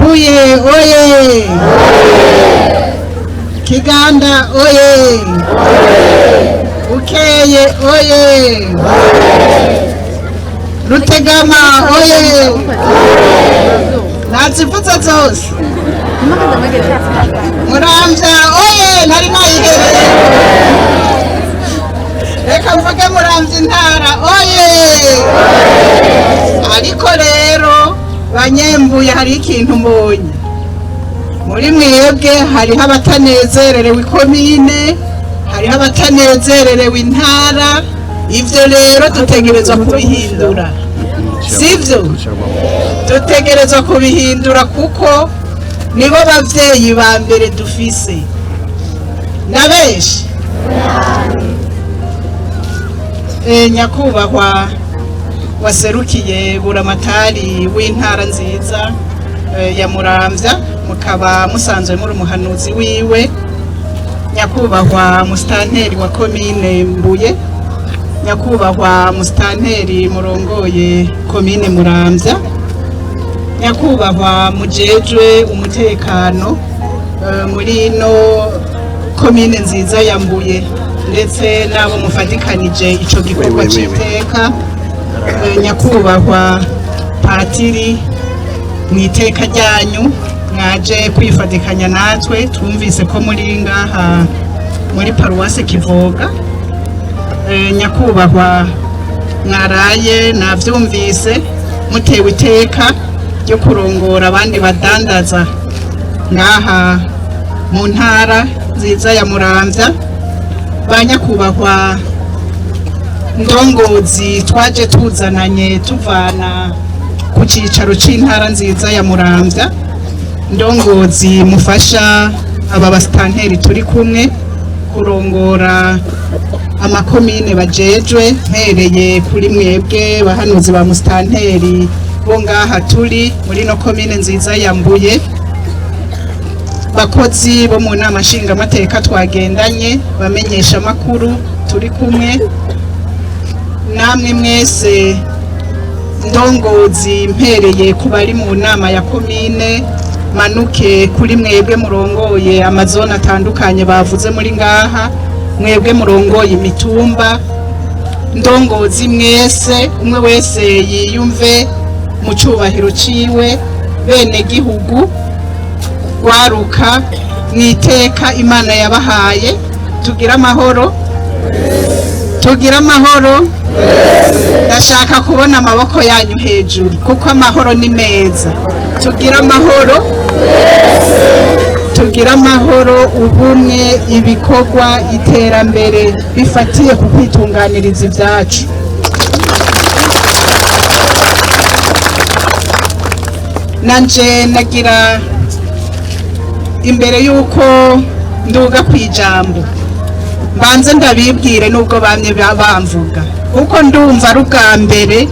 Mbuye oye! Kiganda oye! Bukeye oye! Rutegama oye! Nazivuze zose. Muramvya oye! Ntari nayigereye. Reka mvuge Muramvya intara oye! Ariko rero banyembuye hari ikintu mbonye muri mwebwe, hariho abatanezererewe ikomine, hariho abatanezererewe intara. Ivyo rero dutegerezwa kubihindura, sivyo? Dutegerezwa kubihindura kuko nibo bavyeyi ba mbere dufise na benshi. Nyakubahwa waserukiye buramatari w'intara nziza ya Muramvya, mukaba musanzwe muri umuhanuzi wiwe, nyakubahwa musitanteri wa komine Mbuye, nyakubahwa musitanteri murongoye komine Muramvya, nyakubahwa mujejwe umutekano muri ino komine nziza ya Mbuye, ndetse n'abo mufatikanije ico gikorwa c'iteka, nyakubahwa patiri mu iteka ryanyu mwaje kwifatikanya natwe, twumvise ko muri ngaha muri paruwase Kivoga, nyakubahwa mwaraye navyumvise mutewe iteka ryo kurongora abandi badandaza ngaha mu ntara nziza ya Muramvya, ba nyakubahwa ndongozi twaje tuzananye tuvana ku cicaro c'intara nziza ya Muramvya, ndongozi mufasha aba basitanteri turi kumwe kurongora amakomine bajejwe, mpereye kuri mwebwe bahanuzi ba musitanteri bo ngaha turi muri no komine nziza ya Mbuye, bakozi bo mu nama nshingamateka twagendanye, bamenyesha amakuru turi kumwe namwe mwese, ndongozi mpereye ku bari mu nama ya komine, manuke kuri mwebwe murongoye amazone atandukanye bavuze muri ngaha, mwebwe murongoye imitumba, ndongozi mwese, umwe wese yiyumve mu cubahiro ciwe, bene gihugu waruka mwiteka Imana yabahaye, tugira amahoro, tugira amahoro. Ndashaka kubona amaboko yanyu hejuru kuko amahoro ni meza. Tugira amahoro, tugira amahoro, ubumwe, ibikorwa, iterambere bifatiye ku kwitunganiriza ibyacu. Nanje nagira imbere y'uko nduga ku ijambo mbanze ndabibwire nubwo bamye bamvuga, kuko ndumva ari ubwa mbere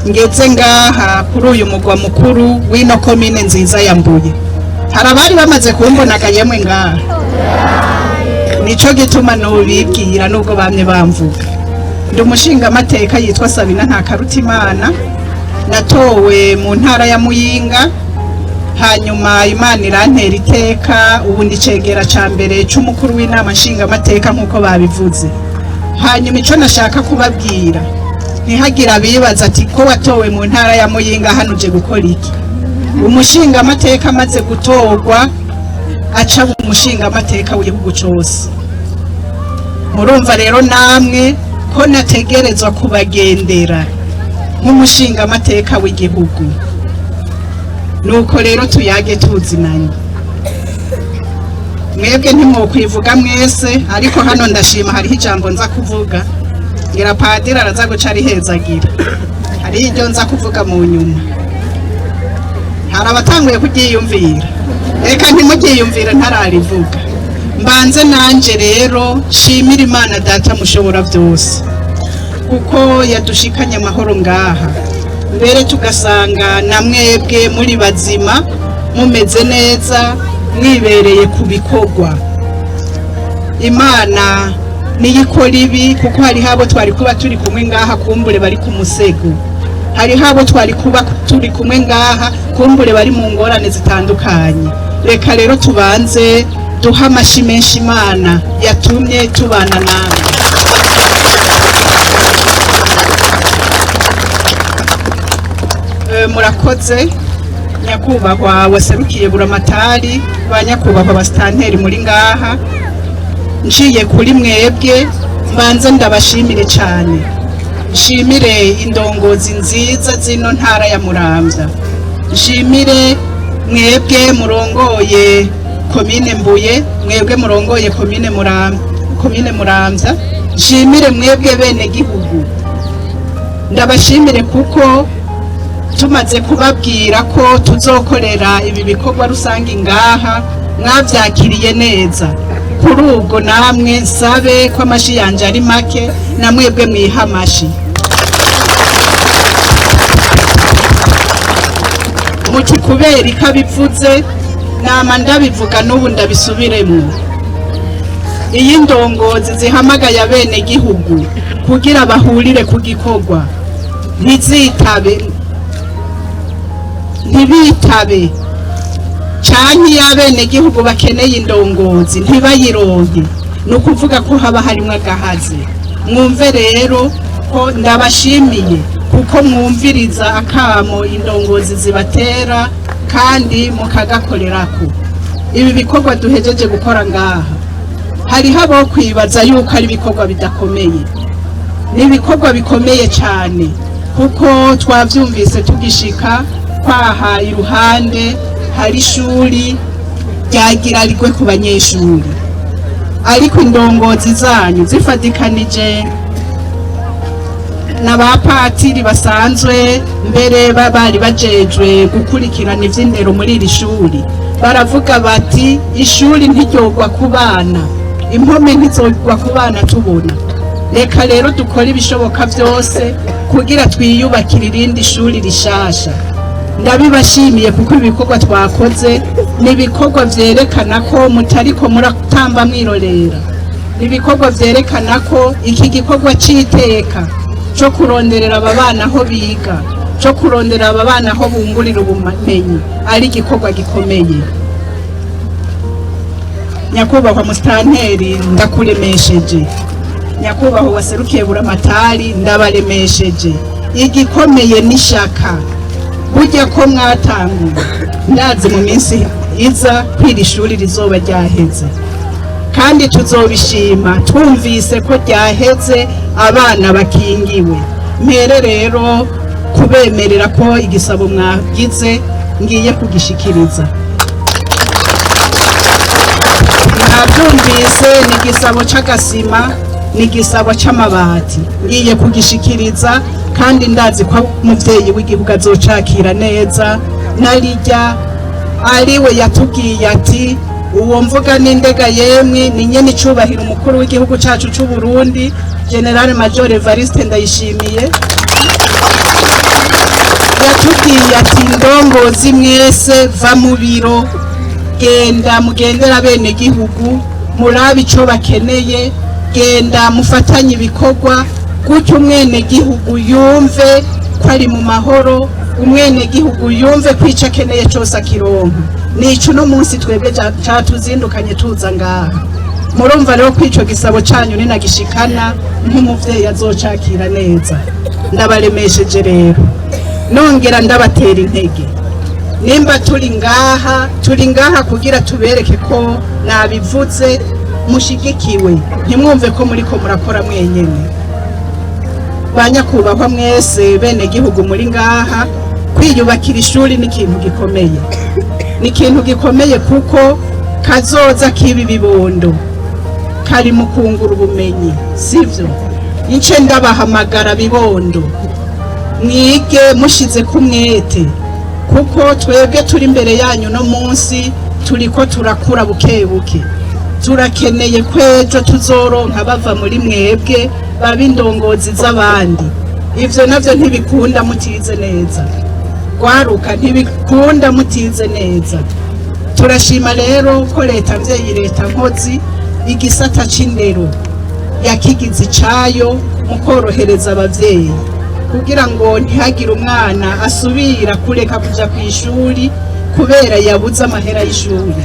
ngeze ngaha kuri uyu mugwa mukuru w'ino komine nziza ya Mbuye. Hari abari bamaze kumbonaga yemwe ngaha, nico gituma nobibwira nubwo bamye bamvuga. Ndi umushingamateka yitwa Sabina Ntakarutimana, natowe mu ntara ya Muyinga, hanyuma Imana irantera iteka, ubu ndi cegera ca mbere c'umukuru w'inama nshingamateka nk'uko babivuze. Hanyuma ico nashaka kubabwira, ntihagire abibaza ati ko watowe mu ntara ya Muyinga hano uje gukora iki? Umushingamateka amaze gutorwa aca umushingamateka w'igihugu cose. Murumva rero namwe ko nategerezwa kubagendera nk'umushingamateka w'igihugu. Nuko rero tuyage tuzinanye, mwebwe ntimwokwivuga mwese, ariko hano ndashima hariho ijambo nza kuvuga, ngira padiri araza guca arihezagira, hariho iryo nza kuvuga mu nyuma. Hari abatanguye kuryiyumvira, reka ntimuryiyumvire ntararivuga. Mbanze nanje rero nshimira Imana Data mushobora byose, kuko yadushikanye amahoro ngaha, mbere tugasanga na mwebwe muri bazima, mumeze neza, mwibereye ku bikorwa. Imana niyo ikora ibi, kuko hariho abo twari kuba turi kumwe ngaha kumbure bari ku musego. Hariho abo twari kuba turi kumwe ngaha, kumbure bari mu ngorane zitandukanye. Reka rero tubanze duha amashi menshi Imana yatumye tubana namwe. Murakoze nyakubahwa waserukiye Buramatari, ba nyakubahwa basitanteri muri ngaha. Nciye kuri mwebwe mbanze ndabashimire cyane, nshimire indongozi nziza zino ntara ya Muramvya, nshimire mwebwe murongoye komine Mbuye, mwebwe murongoye komine Muramvya, nshimire mwebwe bene gihugu. Ndabashimire kuko tumaze kubabwira ko tuzokorera ibi bikorwa rusange ngaha mwavyakiriye neza. Kuri ubwo namwe nsabe ko amashi yanje ari make, na mwebwe mwiha amashi. Muti kubera ikabivuze, nama ndabivuga n'ubu ndabisubiremwo. Iyi ndongozi zihamagaye abene gihugu kugira bahurire ku gikorwa, ntizitabe, ntibitabe, canke iyo abenegihugu bakeneye indongozi ntibayironke, ni ukuvuga ko haba harimwo agahaze. Mwumve rero ko ndabashimiye kuko mwumviriza akamo indongozi zibatera kandi mukagakorerako. Ibi bikorwa duhejeje gukora ngaha, hariho abo kwibaza yuko ari ibikorwa bidakomeye. Ni ibikorwa bikomeye cyane, kuko twavyumvise tugishika kwaha iruhande hari ishuri ryagira rigwe ku banyeshuri, ariko indongozi zanyu zifatikanije n'abapatiri basanzwe mbere bari bajejwe gukurikirana ivy'indero muri iri shuri, baravuga bati ishuri ntiryogwa ku bana, impome ntizogwa ku bana tubona. Reka rero dukore ibishoboka byose kugira twiyubakire irindi shuri rishasha. Ndabibashimiye kuko ibikorwa twakoze ni ibikorwa vyerekana ko mutariko muratamba mwirorera, ni ibikorwa vyerekana ko iki gikorwa c'iteka co kuronderera aba bana aho biga, co kuronderera aba bana aho bungurira ubumenyi, ari igikorwa gikomeye. Nyakubahwa musitanteri ndakuremesheje, nyakubahwa waserukiye Buramatari ndabaremesheje. Igikomeye n'ishaka burya ko mwatanguye, ndazi mu minsi iza kwiri ishuri rizoba ryaheze, kandi tuzobishima twumvise ko ryaheze abana bakingiwe. Mpere rero kubemerera ko igisabo mwagize ngiye kugishikiriza. Mwabyumvise, ni igisabo c'agasima, ni igisabo c'amabati, ngiye kugishikiriza kandi ndazi ko umuvyeyi w'igihugu azocakira neza. Narirya ariwe yatubwiye ati uwo mvuga n'indega yemwe ni nyene icubahiro umukuru w'igihugu cacu c'u Burundi General Major Evariste Ndayishimiye. Yatubwiye ati ndongozi mwese va mu biro, genda mugendera bene gihugu, murabe ico bakeneye, genda mufatanye ibikorwa, gutyo umwene gihugu yumve ko ari mu mahoro, umwene gihugu yumve ko ico akeneye cose akironka. Nico uno munsi twebwe catuzindukanye tuza ngaha. Murumva rero ko ico gisabo canyu ninagishikana nk'umuvyeyi azocakira neza. Ndabaremesheje rero, nongera ndabatera intege. Nimba turi ngaha, turi ngaha kugira tubereke ko nabivuze mushigikiwe, ntimwumve ko muriko murakora mwenyene. Ba nyakubahwa mwese bene gihugu muri ngaha, kwiyubakira ishuri ni ikintu gikomeye, ni ikintu gikomeye kuko kazoza kibi bibondo kari mu kungura ubumenyi, sivyo? Ince ndabahamagara bibondo, mwige mushize ku mwete, kuko twebwe turi imbere yanyu no munsi turiko turakura buke buke. Turakeneye kwejo tuzoronka bava muri mwebwe baba indongozi z'abandi. Ivyo navyo ntibikunda mutize neza, gwaruka ntibikunda mutize neza. Turashima rero ko leta mvyeyi, leta nkozi, igisata c'indero yakigize icayo mu korohereza abavyeyi. Kugira ngo ntihagire umwana asubira kureka kuja ku ishuri kubera yabuze amahera y'ishuri,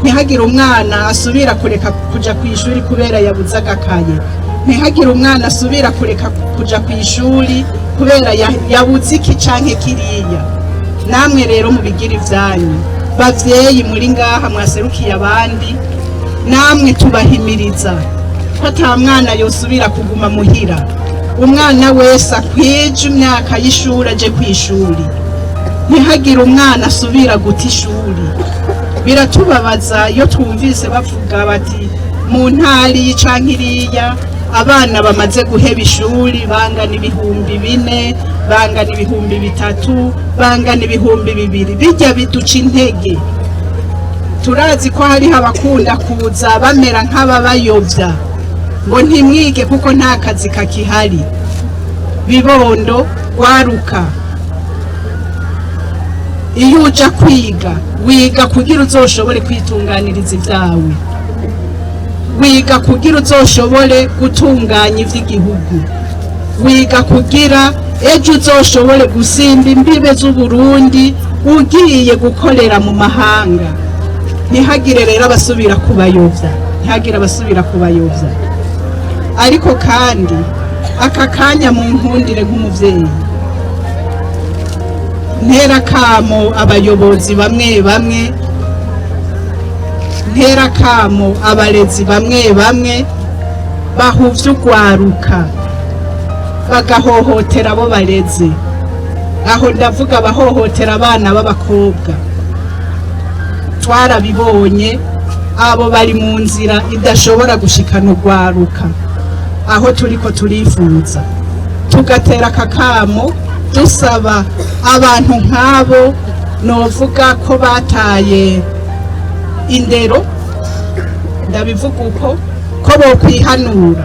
ntihagire umwana asubira kureka kuja ku ishuri kubera yabuze agakaye, ntihagire umwana asubira kureka kuja ku ishuri kubera yabuze iki canke kiriya. Namwe rero mubigira ivyanyu, bavyeyi muri ngaha mwaserukiye abandi, namwe tubahimiriza ko ata mwana yosubira kuguma muhira. Umwana wese akwije imyaka y'ishuri aje ku ishuri, ntihagire umwana asubira guta ishuri. Biratubabaza iyo twumvise bavuga bati mu ntara iyi canke iriya abana bamaze guheba ishuri bangana 4000, bangana 3000, bangana 2000. Bijya biduca intege. Turazi ko hariho abakunda kuza bamera nk'ababayobya ngo ntimwige kuko nta kazi kakihari. Bibondo, gwaruka, iyo uja kwiga, wiga kugira uzoshobore kwitunganiriza ibyawe, wiga kugira uzoshobore gutunganya ivy'igihugu, wiga kugira ejo uzoshobore gusimba imbibe z'Uburundi ugiye gukorera mu mahanga. Ntihagire rero abasubira kubayobya, ntihagire abasubira kubayobya. Ariko kandi aka kanya mu nkundire nk'umuvyeyi ntera kamo abayobozi bamwe bamwe, ntera kamo abarezi bamwe bamwe bahuvye urwaruka bagahohotera abo bareze. Aho ndavuga abahohotera abana b'abakobwa. Twarabibonye, abo bari mu nzira idashobora gushikana urwaruka aho turiko turifuza. Tugatera akakamo dusaba abantu nk'abo novuga ko bataye indero, ndabivuga uko, ko bokwihanura.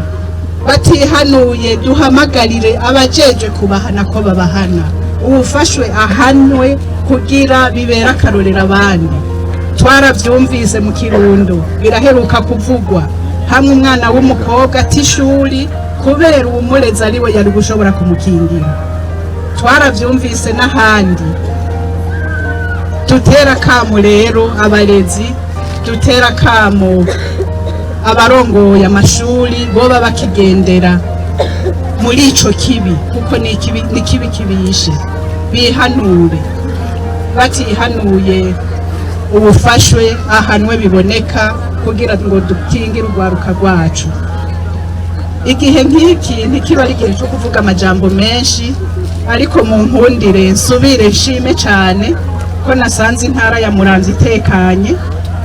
Batihanuye, duhamagarire abajejwe kubahana ko babahana, uwufashwe ahanwe kugira bibere akarorero abandi. Twaravyumvise mu Kirundo, biraheruka kuvugwa hamwe umwana w'umukobwa ata ishuri kubera uwumurezi ariwe yari gushobora kumukingira. Twaravyumvise n'ahandi. Dutera akamo rero abarezi, dutera akamo abarongoye amashuri boba bakigendera muri ico kibi, kuko ni ikibi, ni kibi kibishe. Bihanure. Batihanuye, ubufashwe ahanwe biboneka kugira ngo dukingire urwaruka rwacu. Igihe nk'iki ntikiba ari igihe cyo kuvuga amajambo menshi, ariko mu nkundire nsubire nshime cyane ko nasanze intara ya Muramvya itekanye,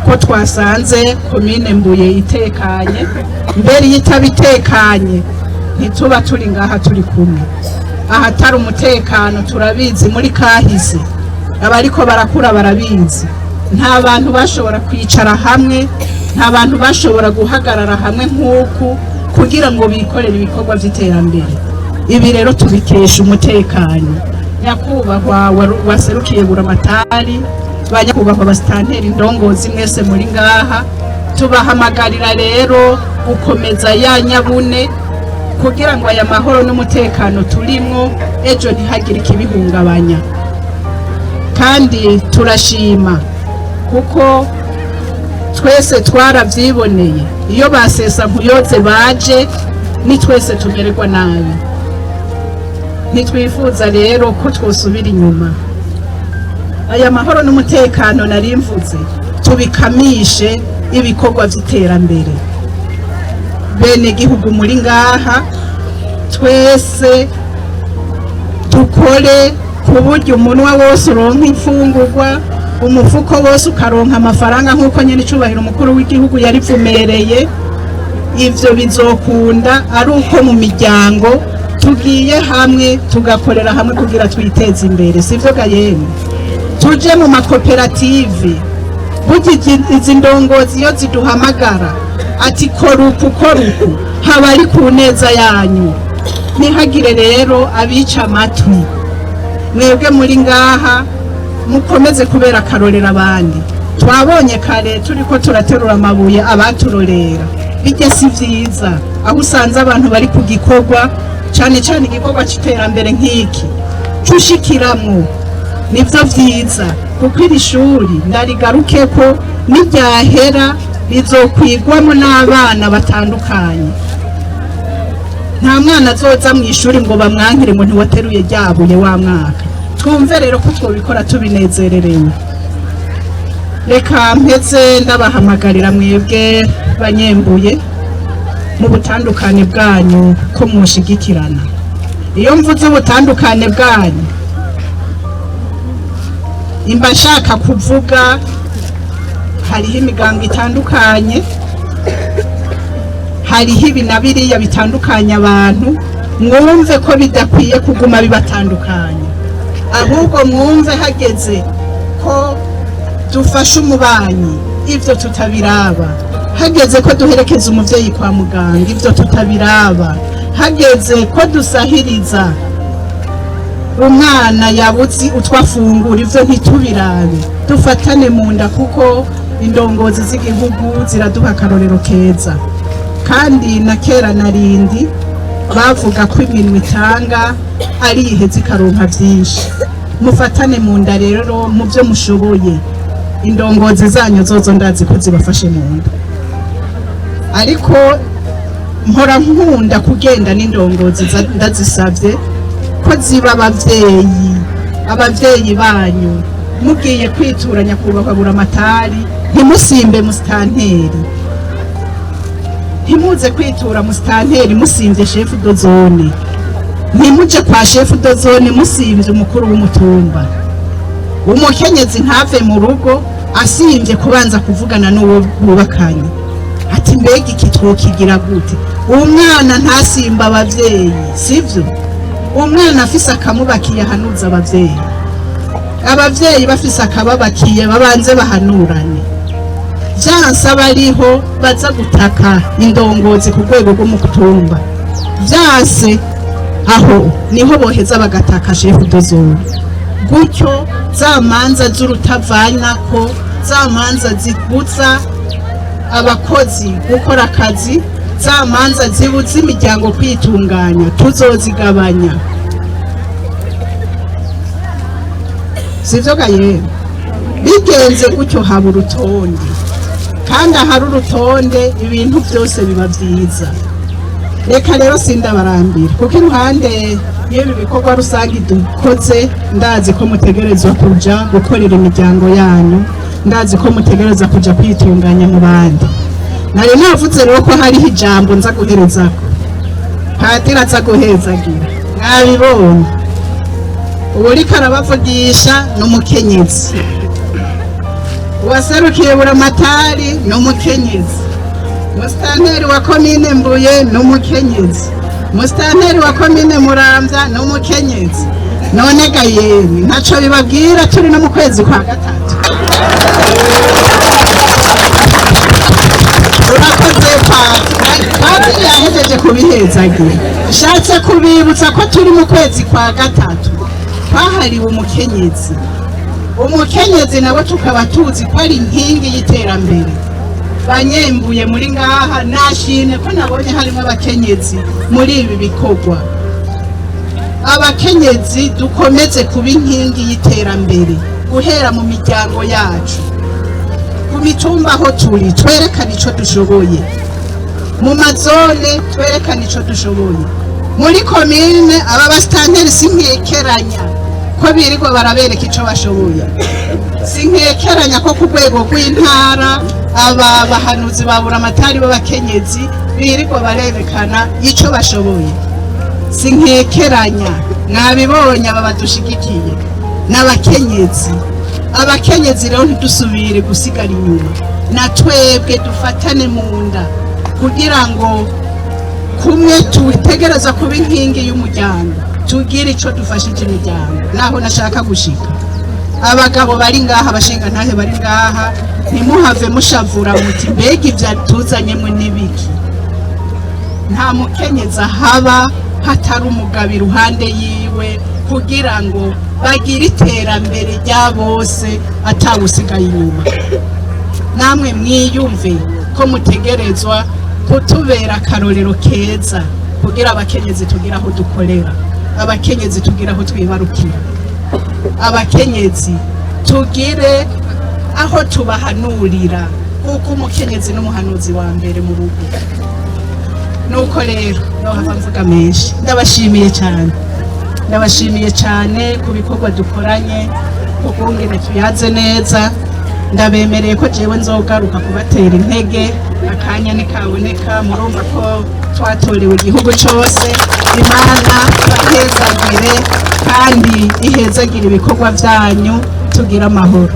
ko twasanze komine Mbuye itekanye. Mbere iyo itaba itekanye ntituba turi ngaha turi kumwe. Ahatari umutekano turabizi muri kahise, abariko barakura barabizi, nta bantu bashobora kwicara hamwe, nta bantu bashobora guhagarara hamwe nk'uku kugira ngo bikorere ibikorwa vy'iterambere. Ibi rero tubikesha umutekano. Nyakubahwa waserukiye Buramatari, ba nyakubahwa basitanteri, indongozi mwese muri ngaha, tubahamagarira rero gukomeza ya nyabune kugira ngo aya mahoro n'umutekano turimwo ejo ntihagire ikibihungabanya. Kandi turashima kuko twese twaravyiboneye, iyo basesa nkuyoze baje ni twese tumererwa nabi. Ntitwifuza rero ko twosubira inyuma. Aya mahoro n'umutekano nari mvuze tubikamishe ibikorwa vy'iterambere. Bene gihugu muri ngaha, twese dukore ku buryo umunwa wose uronka imfungurwa, umufuko wose ukaronka amafaranga, nk'uko nyene icubahiro umukuru w'igihugu yarivumereye. Ivyo bizokunda ari uko mu miryango tugiye hamwe, tugakorera hamwe kugira twiteze imbere. Sivyo ga yemwe? Tuje mu makoperative. Burya izi ndongozi iyo ziduhamagara ati kora uku, kora uku, haba ari ku neza yanyu. Ntihagire rero abica amatwi. Mwebwe muri ngaha mukomeze kubera akarorero abandi. Twabonye kare turiko turaterura amabuye abaturorera. Bijya si vyiza aho usanze abantu bari ku gikorwa. Cyane cyane igikorwa cy'iterambere nk'iki cushikiramwo nibyo byiza, kuko iri shuri, ndarigaruke ko niryahera, rizokwigwamo n'abana batandukanye. Nta mwana azoza mu ishuri ngo bamwankire ngo ntiwateruye ryabuye wa mwaka. Twumve rero ko twobikora tubinezererewe. Reka mpeze ndabahamagarira mwebwe banyembuye, mu butandukane bwanyu, ko mushigikirana. Iyo mvuze ubutandukane bwanyu, imba nshaka kuvuga hariho imigambwe itandukanye, hariho ibi na biriya bitandukanya abantu. Mwumve ko bidakwiye kuguma bibatandukanya, ahubwo mwumve hageze ko dufashe umubanyi, ibyo tutabiraba; hageze ko duherekeza umubyeyi kwa muganga, ibyo tutabiraba; hageze ko dusahiriza umwana yabuze utwo afungura, ibyo ntitubirabe. Dufatane mu nda, kuko indongozi z'igihugu ziraduha akarorero keza. Kandi na kera narindi bavuga ko iminwe itanga ari iheza ikaronka byinshi. Mufatane mu nda rero mu byo mushoboye. Indongozi zanyu zozo ndazi ko zibafashe mu nda, ariko mpora nkunda kugenda n'indongozi, ndazisabye ko ziba abavyeyi, abavyeyi banyu. Mugiye kwitura nyakubahwa Buramatari, ntimusimbe musitanteri, ntimuze kwitura musitanteri musimvye chef de zone, ntimuje kwa chef de zone musimvye umukuru w'umutumba. Umukenyezi ntave mu rugo asimvye kubanza kuvugana n'uwo bubakanye, ati: "Mbega iki twokigira gute?" Umwana ntasimba abavyeyi, sivyo? Umwana afise akamubakiye ahanuza abavyeyi, abavyeyi bafise akababakiye babanze bahanurane. Vyanse abariho baza gutaka indongozi ku rwego rw'umutumba. Vyanse aho niho boheza bagataka chef de zone. Gutyo za manza z'urutavanako, za manza zibuza abakozi gukora akazi, za manza zibuza imiryango kwitunganya, tuzozigabanya, sivyo gaye? Bigenze gutyo haba urutonde, kandi ahari urutonde ibintu byose biba byiza. Reka rero sindabarambira, kuko iruhande y'ibi bikorwa rusange dukoze, ndazi ko mutegerezwa kuja gukorera imiryango yanyu, ndazi ko mutegerezwa kuja kwitunganya mu bandi. Nari navuze rero ko hariho ijambo nza guherezako padiri aza guhezagira. Mwabibonye, ubu uriko arabavugisha ni umukenyezi, uwaserukiye Buramatari ni umukenyezi, musitanteri wa komine Mbuye ni umukenyezi, musitanteri wa komine Muramvya ni umukenyezi. None ga yemwe, ntaco bibabwira turi no mu kwezi kwa gatatu? Urakoze pati. Padiri yahejeje kubihezagira. Nshatse kubibutsa ko turi mu kwezi kwa gatatu kwahariwe umukenyezi. Umukenyezi nawe tukaba tuzi ko ari inkingi y'iterambere. Banyembuye muri ngaha, nashimye ko nabonye harimo abakenyezi muri ibi bikorwa. Abakenyezi dukomeze kuba inkingi y'iterambere, guhera mu miryango yacu, ku mitumba aho turi, twerekane ico dushoboye; mu mazone twerekane ico dushoboye; muri komine aba basitanteri sinkekeranya ko birirwa barabereka ico bashoboye, sinkekeranya ko ku rwego rw'intara aba bahanuzi ba Buramatari b'abakenyezi birirwa barerekana ico bashoboye. Sinkekeranya, mwabibonye, aba badushigikiye n'abakenyezi. Abakenyezi rero ntidusubire gusigara inyuma, na twebwe dufatane mu nda, kugira ngo kumwe tutegereza kuba inkingi y'umuryango, tugire ico dufashije imiryango. Naho nashaka gushika, abagabo bari ngaha, abashinga ntahe bari ngaha, ntimuhave mushavura muti: "Mbega ibyo tuzanyemo n'ibiki?" Nta mukenyezi ahaba hatari umugabo iruhande yiwe, kugira ngo bagire iterambere rya bose atawusigaye inyuma. Namwe mwiyumve ko mutegerezwa kutubera akarorero keza. Kugira abakenyezi tugira aho dukorera, abakenyezi tugira aho twibarukira, abakenyezi tugire aho tubahanurira, kuko umukenyezi n'umuhanuzi wa mbere mu rugo. Nuko rero nohava mvuga menshi. Ndabashimiye cyane, ndabashimiye cyane ku bikorwa dukoranye, ukungene tuyaze neza. Ndabemereye ko jewe nzogaruka kubatera intege akanya nikaboneka. Murumva ko twatorewe igihugu cyose. Imana bahezagire kandi ihezagire ibikorwa byanyu, tugire amahoro.